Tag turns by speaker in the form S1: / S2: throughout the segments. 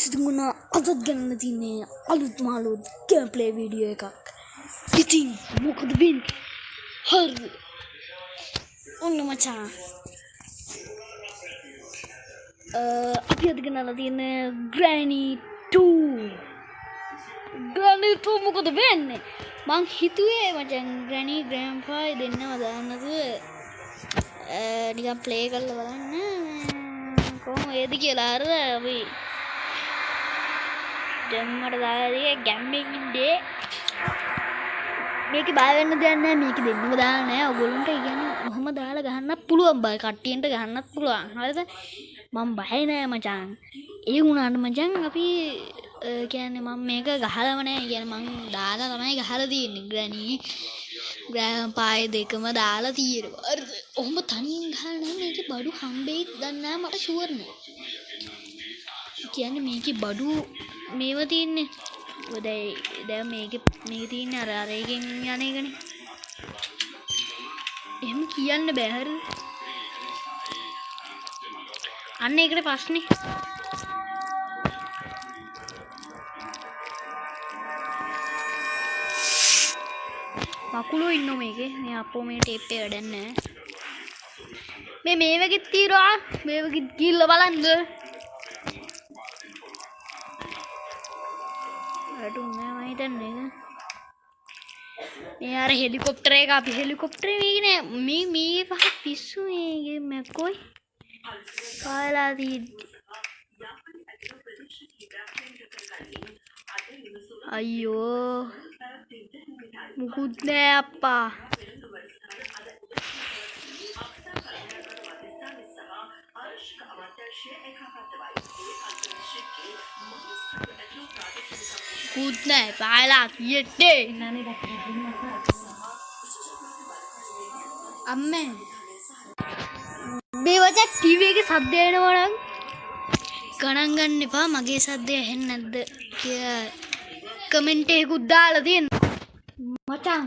S1: ඉතින් අදත් ගන්න තින්නේ අලුත්ම අලුත් ගේම් ප්ලේ වීඩියෝ එකක්. ඉතින් මොකද වෙන්නේ? හරිද? ඔන්න මචං. අපි අද ගෙනල්ලා තියෙන්නේ Granny 2. Granny 2 මොකද වෙන්නේ? මං හිතුවේ මචං Granny Grandpa දෙන්නම දාන්න නැතුව නිකන් ප්ලේ කරලා බලන්න කොහොම වේද කියලා. හරිද? අපි දැන් මට දාලා තියෙන්නේ ගැම්මෙන් ඉන්නේ. මේකේ බය වෙන්න දෙයක් නෑ. මේකේ දෙන්නම දාලා නෑ. ඔයගොල්ලන්ට ඒ කියන්නේ ඔහොම දාලා ගහන්නත් පුළුවන්. බය කට්ටියන්ට ගහන්නත් පුළුවන්. හරිද? මං බය නෑ මචං. ඒ වුණාට මචං අපි කියන්නේ මං මේක ගහලම නෑ. ඒ කියන්නේ මං දාලා තමයි ගහලා තියෙන්නේ. ග්‍රැනි ග්‍රෑන්ඩ්පා දෙකම දාලා තියෙනවා. හරිද? ඔහොම තනියෙන් ගහලා නෑ. මේකේ බඩු හම්බෙයිද දන්නේ නෑ. මට ෂුවර් නෑ. කියන්නේ මේකේ බඩු මේව තියෙන්නේ. ඔය දැන් මේකේ තියෙන්නේ අර අර එකෙන් යන එකනේ. එහෙම කියන්න බෑ. හරිද? අන්න ඒකට ප්‍රශ්නේ. මකුලෝ ඉන්නෝ මේකේ. මේ අපෝ මේ ටේප් එක වැඩක් නෑ. මේ මේ වගේ තියනවා. මේ වගේ ගිහිල්ලා බලන්න. වැටුන්නේ නෑ මං හිතන්නේ ඒක. මේ අර හෙලිකොප්ටර් එක අපි හෙලිකොප්ටරේ මේක නෑ. මේ මේ පහ පිස්සු මේකේ මැකොයි. පාලා තියෙද්දි. අයියෝ මුකුත් නෑ අප්පා. මුකුත් නෑ පාලා තියෙද්දි. අම්මේ මේ වචන ටීවී එකේ සද්ද එනවා නම් ගණන් ගන්න එපා. මගේ සද්දය ඇහෙන්නේ නැද්ද කියලා කමෙන්ට් එකකුත් දාලා තියෙන්න. මචං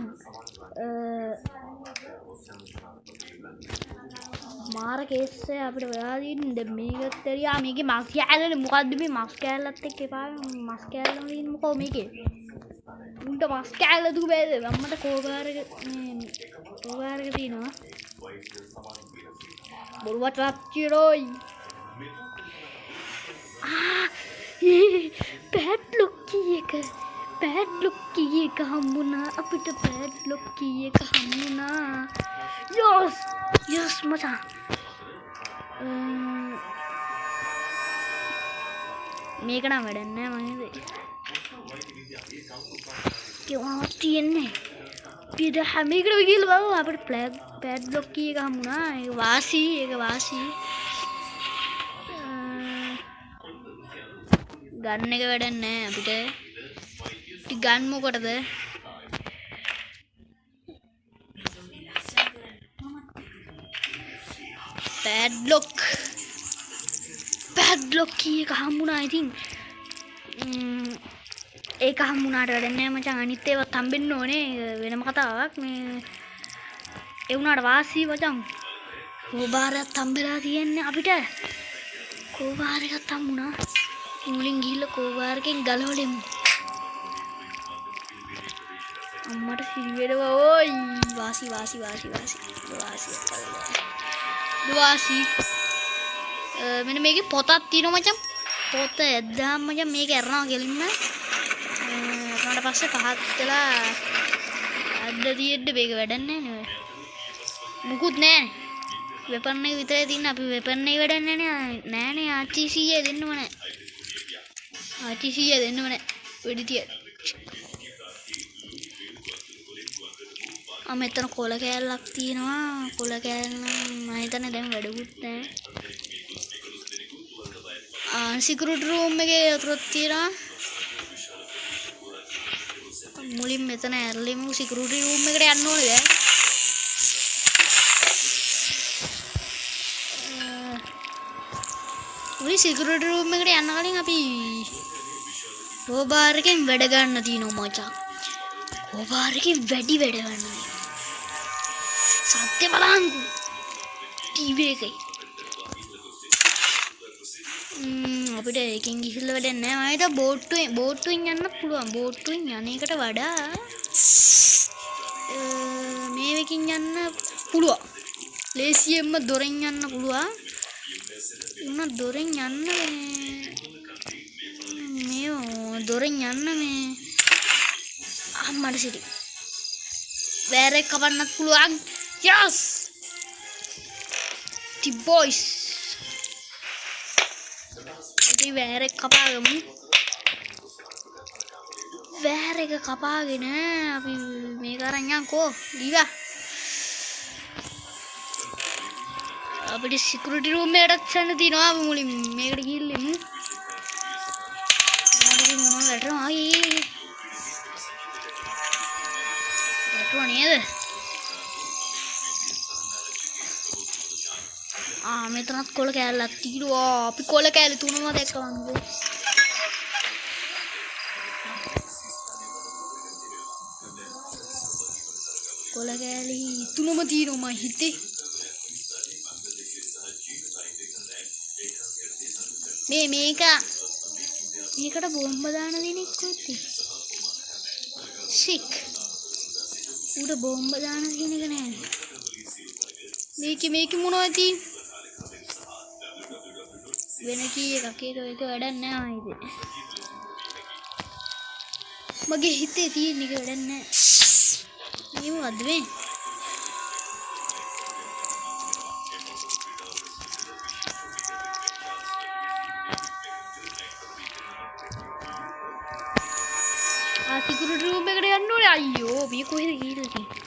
S1: මාර කේස් එක අපිට ඔයා තියෙන්නේ. දැන් මේකත් ඇරියා. මේකේ මස් කෑල්ලනේ. මොකද්ද මේ මස් කෑල්ලත් එක්ක එපා. මස් කෑල්ලම තියෙන්නේ මොකෝ මේකේ? උන්ට මස් කෑල්ල දුක බෑද? අම්මට කෝබාර එක මේ කෝබාර එක තියෙනවා. බොරු වචනක් කියනෝයි. පැඩ්ලොක් කී එක. පැඩ්ලොක් කී එක හම්බුණා. අපිට පැඩ්ලොක් කී එක හම්බුණා. යස් යස් මචං. මේක නම් වැඩක් නෑ මං හිතුවේ. කිව්වා තියෙන්නේ. අපි දැන් හැම එකටම ගිහලා බලමු. අපිට පැඩ්ලොක් කී එක හම්බුණා. ඒක වාසි, ඒක වාසි. ගන්න එක වැඩක් නෑ අපිට. ඉතින් ගන්න මොකටද? පැඩ්ලොක්. පැඩ්ලොක් කී එක හම්බුණා ඉතින්. ඒක හම්බුණාට වැඩක් නෑ මචං. අනිත් ඒවාත් හම්බෙන්න ඕනේ. ඒක වෙනම කතාවක්. මේ ඒ වුණාට වාසි මචං. කෝබාරයක් හම්බෙලා තියෙන්නේ අපිට. කෝබාර එකක් හම්බුණා. මුලින් ගිහිල්ලා කෝබාරකෙන් ගලවලෙමු. අම්මට සිරි වෙනවා ඕයි. වාසි වාසි වාසි වාසි. වාසි වාසි. මෙන්න මේකේ පොතක් තියෙනවා මචං. පොත ඇද්දාම මචං මේක ඇරනවා කෙලින්ම. ඊට පස්සේ පහත් වෙලා අද්ද තියෙද්දි මේක වැඩක් නෑ නේ. මුකුත් නෑ. වෙපන් එක විතරයි තියෙන්නේ. අපි වෙපන් එක වැඩක් නෑ නේ. නෑ නේ. ආච්චි සීයා දෙන්නම නෑ. ආච්චි සීයා දෙන්නම නෑ. වෙඩි තිය. ආ මෙතන කොළ කෑල්ලක් තියෙනවා. කොළ කෑල්ල නම් මම හිතන්නේ දැන් වැඩකුත් නෑ. සිකියුරිටි රූම් එකේ වතුරක් තියෙනවා. මුලින් මෙතන ඇරලෙමු. සිකියුරිටි රූම් එකට යන්න ඕනේ දැන්. මුලින් සිකියුරිටි රූම් එකට යන්න කලින් අපි කෝබාර් එකෙන් වැඩ ගන්න තියෙනවා මචං. කෝබාර් එකෙන් වැඩි වැඩ ගන්න තියෙනවා. සත්‍ය බලංගු ටීවී එකේ. අපිට ඒකෙන් ගිහිල්ලා වැඩක් නෑ. මම හිතුවා බෝට්ටුවෙන් යන්න පුළුවන්. බෝට්ටුවෙන් යන එකට වඩා මේවකින් යන්න පුළුවන්. ලේසියෙන්ම දොරෙන් යන්න පුළුවන්. උනා දොරෙන් යන්න මේ දොරෙන් යන්න මේ අම්මට සිටි. වෑර් එක කපන්නත් පුළුවන්. Yes! The boys. අපි වෑර් එක කපාගමු. වෑර් එක කපාගෙන අපි මේක අරන් යන්කෝ. දීවා. අපිට සිකියුරිටි රූම් එකටත් යන්න තියෙනවා. අපි මුලින් මේකට ගිහින් ඉමු. මොනවද මොනවද වැටෙනවා? ආයේ. වැටුණා නේද? මෙතනත් කොළ කෑල්ලක් තියෙනවා. අපි කොළ කෑලි තුනම දැක්කා වගේ. කොළ කෑලි තුනම තියෙනවා මං හිතේ. මේකට බෝම්බ දාන දෙනෙක් කොහෙද? ෂික්. ඌට බෝම්බ දාන කියන එක නෑ. මේකේ මොනවද තියෙන්නේ? වෙන කී එකක්. ඒක වැඩක් නෑ ආයෙත්. මගේ හිතේ තියෙන එක වැඩක් නෑ. මේ මොකද්ද මේ? සිකියුරිටි රූම් එකට යන්න ඕනේ. අයියෝ මේ කොහෙද ගිහිල්ලා තියෙන්නේ?